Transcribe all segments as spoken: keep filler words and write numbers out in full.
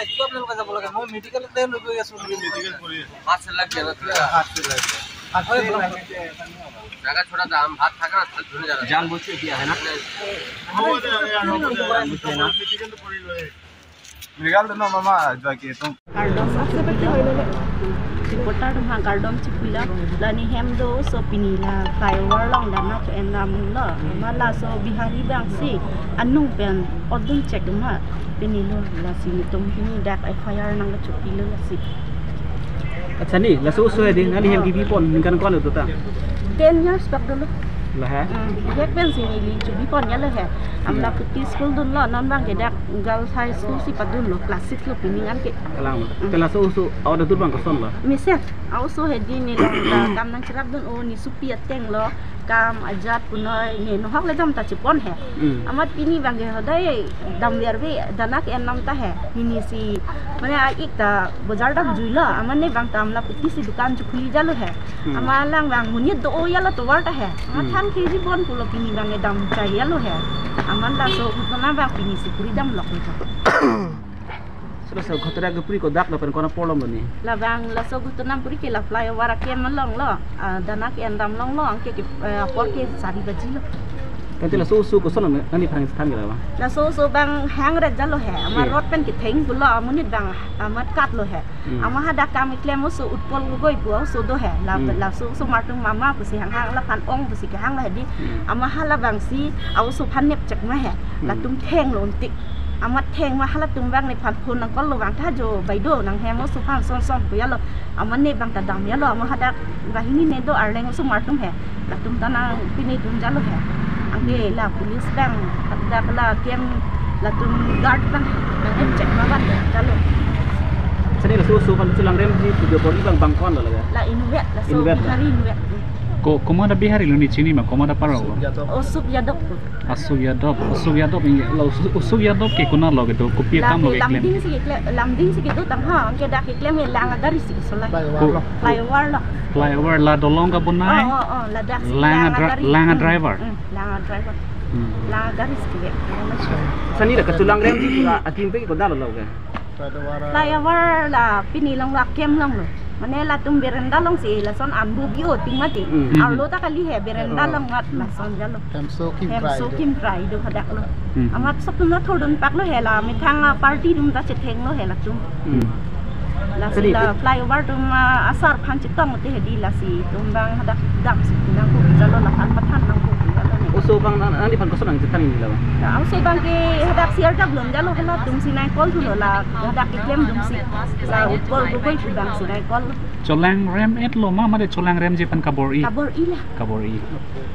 কিয় আপোনালোকে যাব লাগে? মই মেডিকেলতে লৈ গৈ আছো। মেডিকেল কৰি আছো। হাত চে লাগ গেল না? হাত চে লাগ গেল। হাত চে লাগ গেল। জাগা থোৰা দাম, হাত থাকা না, হাত ধুনে জাগা। জান বুজ কে কিয়া হে না? মেডিকেল তো না মামা, যোৱা কি তুমি? Kardom, ase pati hoy lele. Reporter atum ha kardom chipila, la ne hem do so pini la flyover along danak endam lo. Amat laso Bihari abang si anung pen odun chek ma pini lo, lasi netum pini dak F I R nangkachopilo lasi. Accha ni, laso oso hedi, nangli hem kebipon ningkan ko-an lo ta? Ten years bak dolo. Lahai? Hmm, bihek pensi neli chobipon ya lo he. Amla puti school dunlo, non abang ke dak girls high school si padunlo, class six lo pining an ke. Kalang ma. Hmm. Te laso oso, a-ot atur abang koson lo? Mesen, a-oso hedi ne long ta kam nangcherap dun, o ne sopi ateng lo, kam ajat punoi ne nohok le dam ta chepon he. Hmm. Amat pini abang ke hodai dam verve, danak endam ta he. Pini si, mane a-ik ta bojar damjuilo, amat ne abang ta amla puti si dukan chekhuli jalo he. Hmm. Amat lang abang monit do-o ya lo tovar ta he. Amat Hmm. than kejibon pulo pini abang ke damchai ya lo he. Amat laso ghotona abang pini si puri damlok lo. Sila sa ghotona kepuri kodak lapen ko-an apor along lo ni? Labang laso ghotona puri ke la flyover akem along lo, ah, danak endam along lo, anke ke, eh, apor ke sari baji lo. Tangte laso oso koson lo, nangli aphan chethan ke la ba? Laso oso abang hangret jalo he, ama Iya. rot pen ketheng pulo, amonit abang amat kat lo he. Hmm. Ama hadak kam keklem oso Utpal Gogoi pu oso do he, la, Hmm. laso oso martum mama pusi hanghang laphan ong pusi kehang lo hedi. Hmm. Ama hala abang si, a-oso aphan nepchek ma he, Hmm. latum thenglo untik. Amat theng ma halatum abang nephan phone nang call lo abang ta jo, bai do nang hem oso aphan son son pu ya lo. Amat ne abang ta dam ya lo, ama hadak banghini ne do arleng oso martum he. Latum ta nangpine dun jalo he. Anke la police abang, hadak la kem latum guard abang, nang hem check ma abang jalo. Sini laso oso aphan cholangremji pu kabor-i abang bang ko-an lo lage? La inutvet, laso Inutvet. Bihari inutvet. Ko, komat a-Bihari lo ni chini ma, komat apar lo? Asuk Yadav. Asuk Yadav, Asuk Yadav, Asuk Yadav, ini, la Asuk, Asuk Yadav ke konat lo kedo, kopi akam lo keklem? Lamding si keklem, Lamding si kedo tang ha, anke dak keklem ke lang agari si kesolai. Flyover lo. Ko, Flyover lo. Flyover la dolong kabonai? Oh, oh, oh, ladak si lang lang a dra-, agari. Lang a Hmm, driver? Hmm, lang agari. Hmm. Lang agari si keklem. Sini la kacholangremji pu atim pe ke konat lo lo ke? Flyover la pini along la kem along lo. Mane latum berenda along si lason ambu bio ting mati. Hmm. Arlo ta kali he berenda along mat lason jalo. Hemso Kim Hemso Prai do. Kim Prai do hadak lo. Hmm. Amat sop atum ta thordun pak lo he la methang a party atum ta chetheng lo he latum. Hmm. Lasi Kali la flyover atum, ah, asar aphan chetong te hedi lasi atum abang hadak dam si nangkok jalo, laphan pathan nangkok jalo ni. Oso abang nang, nangliphan koson nangchethan ni la ba? Na, oso abang ke hadak siar jab lom jalo, halatum si nang call thulo la, hadak keklem atum si. La Utpal Gogoi pu abang si nang call. Cholangrem-et lo ma, mate cholangremji aphan kabor-i? Kabor-i la. Kabor-i.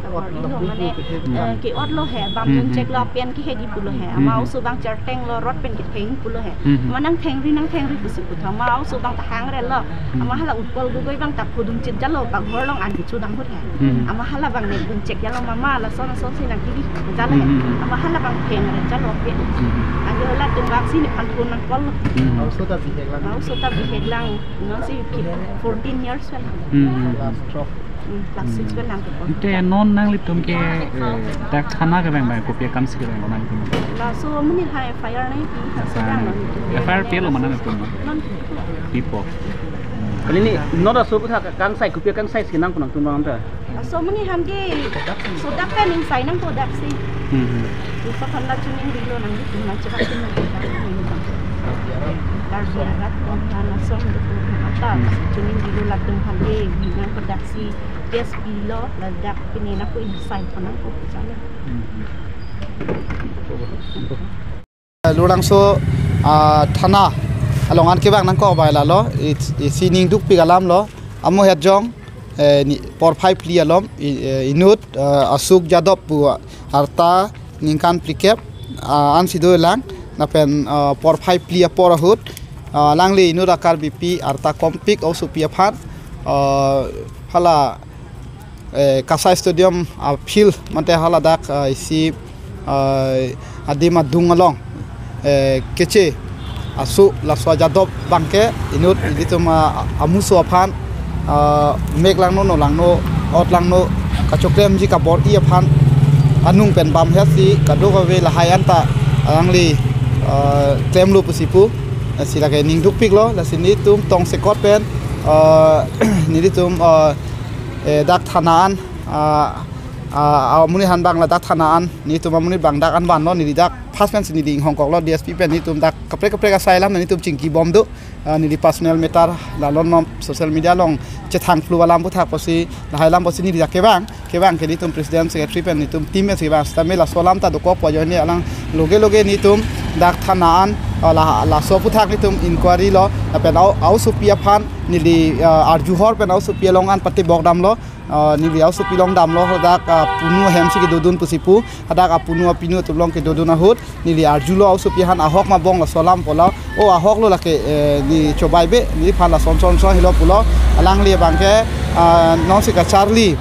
Kabor-i lo, mane, Hmm. eh, ke-ot lo he, bam Hmm, dun hmm, chek lo, hmm. apen ke hedi pulo he. Ama Hmm, hmm. oso abang cherteng lo, rot pen ketheng pulo he. Hmm, hmm. Ama nang thengri, nang thengri pusi putha. Ama oso abang ta hangre lo. Hmm. Ama hala Utpal Gogoi abang ta phodun chit jalo, paghor along an kecho dam hut he. Hmm. Ama hala abang ne dun chek jalo mama, lason lason si nang kiri jalo he. Hmm, hmm, hmm. Ama hala abang thengre jalo pe. Hmm, hmm. Anke halatum abang si nephan phone nang call lo. Hmm. Oso ta bihek lang. Oso ta bihek lang. Non si fourteen years pen. Hmm, hmm, hmm. Class twelve. Hmm, class six pen nang kepo. Ante non nanglitum ke, eh, dak thana kevang abang kopi akam si kevang nanglitum? Laso amonit ha F I R nangpi. F I R nang. F I R pilo ma nanglitum? Non. Pipo. Kali ni non laso aphuthak kangsai, kopi akangsai si nang ko nangtum abang ta? Laso amonit ham ke sodak pen ingsai nangkok dak si. Hmm, hmm. Laso aphan la chuning rilo nang, tum nang chekak tum nang chekak tum nang. Karbi arat tum nang lason tum ata Hmm. chuning rilo latum aphan ke nangkok dak si. Yes, pilo, ladak pini nangkok ingsai aphan nangkok jalo. Hmm, hmm. Lurangso, ah, thana along an kevang nangkok abang lalo, i, isi ning dukpik alam lo, amo het jong, eh, ni, porphai phli alom, i, eh, inut, eh, Asuk Yadav pu arta ningkan phlikep, ah, an si dolang, lapen, ah, porphai phli apor ahut, ah, alangli inut a-Karbipi arta kompik osopi aphan, ah, hala eh, Kasai Stadium, ah, field mate haladak, ah, isi, ah, adim adung along, eh, keche aso laso Yadav abang ke inut ilitum, ah, amuso aphan, ah, mek langno, no langno, ot langno, kachoklemji kabor-i aphan anung pen bam het si kadokave lahai anta alangli, ah, klemlo pusi pu. Lasi lake ningdukpiklo, lasi nelitum tongsekot pen, eh, nelitum, eh, eh, dak thana an, ah, ah, amonit aphan abang ladak thana an, nelitum amonit abang dak an vanlo, neli dak first pensi neli inghongkoklo, D S P pen nelitum dak kaprek kaprek asai alam nelitum chingkibom do, ah, neli personal matter, la non non social media along chethangphlu alam aphuthak pusi, lahai alam pusi neli dak kevang, kevang ke nelitum president secretary pen nelitum team pensi kevang, sitame laso alam ta dokok pu ajoine alang loge loge nelitum dak thana an, ah, la, laso aphuthak nelitum inquiry lo, lapen a-, a-osopi aphan neli, ah, arjuhor pen a-osopi along an patebok damlo, ah, neli a-osopi along damlo, hadak, ah, punu ahemsi kedodun pusi pu, hadak apunu apinu atum along kedodun ahut, neli arjulo a-osopi aphan ahok ma bong laso alam pulo, o ahok lo lake, eh, neli chobai be, neliphan lason son son helo pulo, alangli abangke, ah, nonsi kacharli,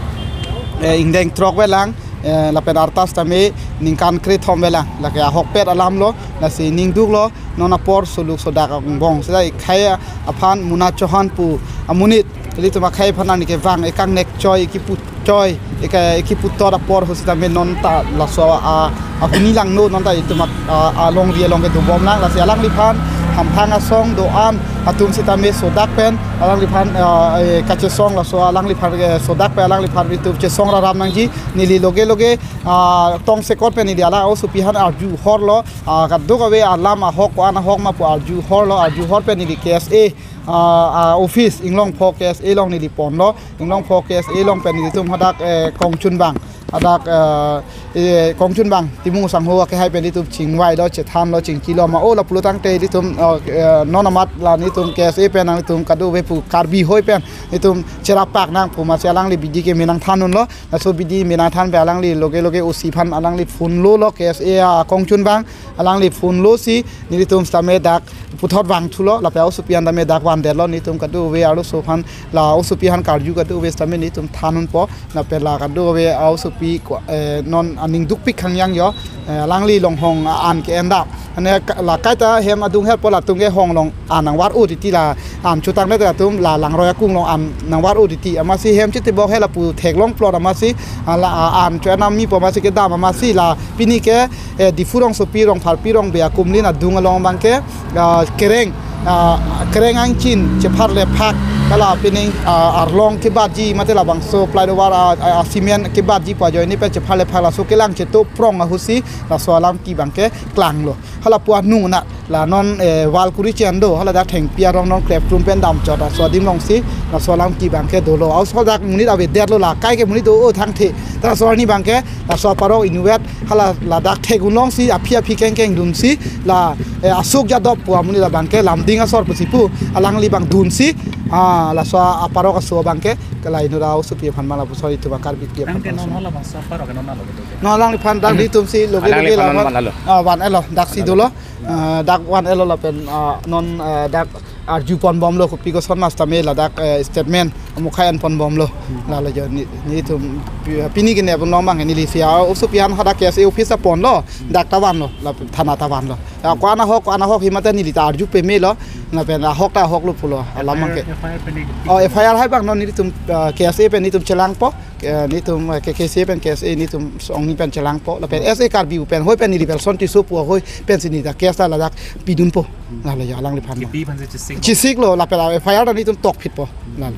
eh, ingdeng throk avelang, eh, lapen arta sitame ningkan krethom avelang, lake ahokpet alam lo, lasi ningduklo, non apor soluk sodak angbong seta ekhei aphan Muna Chauhan pu amonit, ilitum akhei aphan arni kevang, ekangnek choi, ekipu choi, eka, ekiputot apor ahut sitame non ta laso a, ahuni langno, non ta itum a, a, alongri along kedobom nang, lasi alangliphan hamphang asong do-an atum sitame sodak pen alangliphan, ah, eh, kachesong, laso alangliphan, eh, sodak pen alangliphan itum chesong raram nangji, neli loge loge, ah, tongsekot pen neli ala a-osopi aphan arjuhorlo, ah, kadokave alam ahok ko-an ahok ma pu arjuhorlo, arjuhor pen neli K S A, ah, ah, office Inglongpho K S A along neli ponlo, Inglongpho K S A along pen nelitum hadak, eh, kongchunbang, hadak, eh, eh, kongchunbang Timung Sangho akehai pen nelitum chingvailo, chethanlo, chingkilo ma, o lapulo tangte nelitum, eh, eh, non amat la nelitum K S A pen nangtum kadokave pu Karbi hoi pen nelitum cherappak nang pu amatsi alangli bidi keme nangthandunlo, laso bidi me nangthan pen alangli loge loge O C aphan alangli phone lolo, K S A akongchunbang, alangli phone losi nelitum sitame dak puthot vangthulo, lapen a-osopi aphan tame dak vandetlo, nelitum kadokave arloso aphan, la a-osopi aphan karju kadokave sitame nelitum thandunpo, lapen la kadokave a-osopi ko, eh, non aningdukpik khangjang jo, eh, alangli longhong an ke-endap. Ane ka-, la kaita hem adung herpo latum ke hong along an nangvar-o titi, la an chutang le atum la langroi akung along an nangvar-o titi. Amatsi hem chitibok he lapu theklong plot amatsi, ah, la, ah, an cho-enam mi pu amatsi kedam amatsi la pini ke, eh, Diphu rongsopi, rongpharpi, rongbe akumlin adung along abangke, ah, kereng, ah, kereng angchin chepharle phak, hala pining, ah, arlong kebatji mate labangso flyover, ah, ah, cement kebatji pu ajoine pen chepharle phak, laso kelang cheto prong ahutsi laso alam ke abangke klanglo. Hala pu anung na la non, eh, wall kuri chen do, hala dak thengpi arong non klep trum pen damchot, laso adim alongsi laso alam ke abangke dolo. Aso dak monit avedetlo, la kai ke monit do-o thangthe. Ta laso arni abangke laso aparok inutvet hala ladak thek-un alongsi aphi aphi kengkeng dunsi la, eh, Asok Jadop pu amonit abangke Lamding asor pusi pu, alangli abang dunsi, ah, laso aparok aso abangke kalai nura osopi aphan ma lapuson itum a-Karbipi aphan. Tangte non hala bangso aparok non alo betul. Non alangliphan dak nelitumsi loge loge alangli la aphan van, van alo. Ah, van-etlo, daksi dolo. Ah, dak van-etlo lapen, ah, non, ah, dak arju ponbomlo, kopi koson ma sitame ladak, eh, statement amukhai an-ponbomlo. Hmm. Lalo jo ne, nelitum pi-, pini ke ne pon long abang neli sia osopi aphan hadak K S A office ta ponlo, dak ta vanlo, la thana ta vanlo. Ya, ko-an ahok, ko-an ahok hi mate neli ta arju pamelo, lapen ahok ta ahoklo pulo, alam abangke. F I R, F I R pen neli. Oh, F I R hai abang non nelitum, ah, K S A pen nelitum chelangpo. Eh, nelitum, eh, K K C pen K S A nelitum song ni pen chelangpo. Lapen S A Karbi pen hoi pen neli Belson Tisso pu ahoi pensi neli ta case ta ladak pidunpo. Lalo jo alangliphan. Kipi aphansi chesik. Chesiklo, lapen la F I R ta nelitum tokphitpo. Lalo.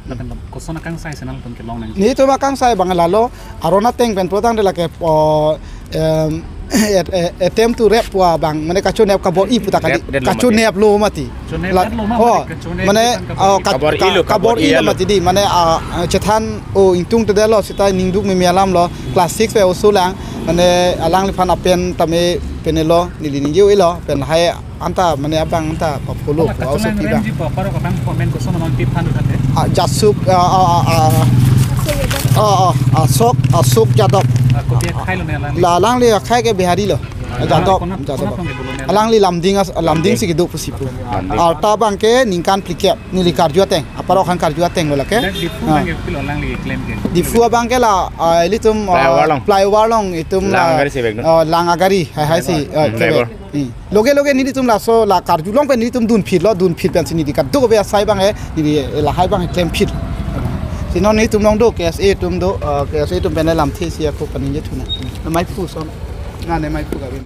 Lapen koson akangsai si nangtum kelong nang. Nelitum akangsai abang lalo, aron ateng pen pulo tangte lake, oh, em, at-, eh, attempt to rape pu abang, mane kachonep kabor-i pu ta kali. Rape, rape lo mati. Kachoneplo mati. Chonep la-, lo ma, oh, mane kachonep mane, kan kabor-i. Oh, ka-, kabor-ilo, ka-, kabor-i kabor-ilo lo mati di, mane, ah, ah, chethan o ingtungtedetlo seta ningduk mimi alamlo, class six pen oso lang, mane alangliphan apen tame penelo, neli ningje-o-elo, pen hai anta, mane abang anta pa-follow, oh, pa-, kachonep osopi abang. Renji pa, aparok abang comment koson amang tip than uthate. Ah, Jasuk, ah, ah, ah, ah, ah, ah, Asok, Asok Jadop. Ah, kopi akhai lo ne alangli? La alangli akhai ke Bihari lo. Jadop, kona, Jadop. Kona pang ke bolo ne? Alangli Lamding as-, Lamding si kedo pusi pu. Lamding. Arta abangke ningkan phlikep, neli karju ateng, aparok aphan karju atenglo lake. Dak Diphu, ah, abangke pilo alangli claim ke? Diphu abangke la, ah, ilitum, ah, flyover along. Flyover along itum la, lang agari si bag no? Ah, lang agari, hai hai si, flyover. Ah, hmm, kebe. Flyover. Hmm. Loge loge nelitum laso la karjulong pen nelitum dunphitlo, dunphit pensi neli kadokave asai abang, eh, neli, eh, lahai abang klemphi. Si non nelitum along do, K S A atum do, ah, K S A atum pen lamthe si ako paningje thuna. Maiphu son. Na ne maiphu kavin.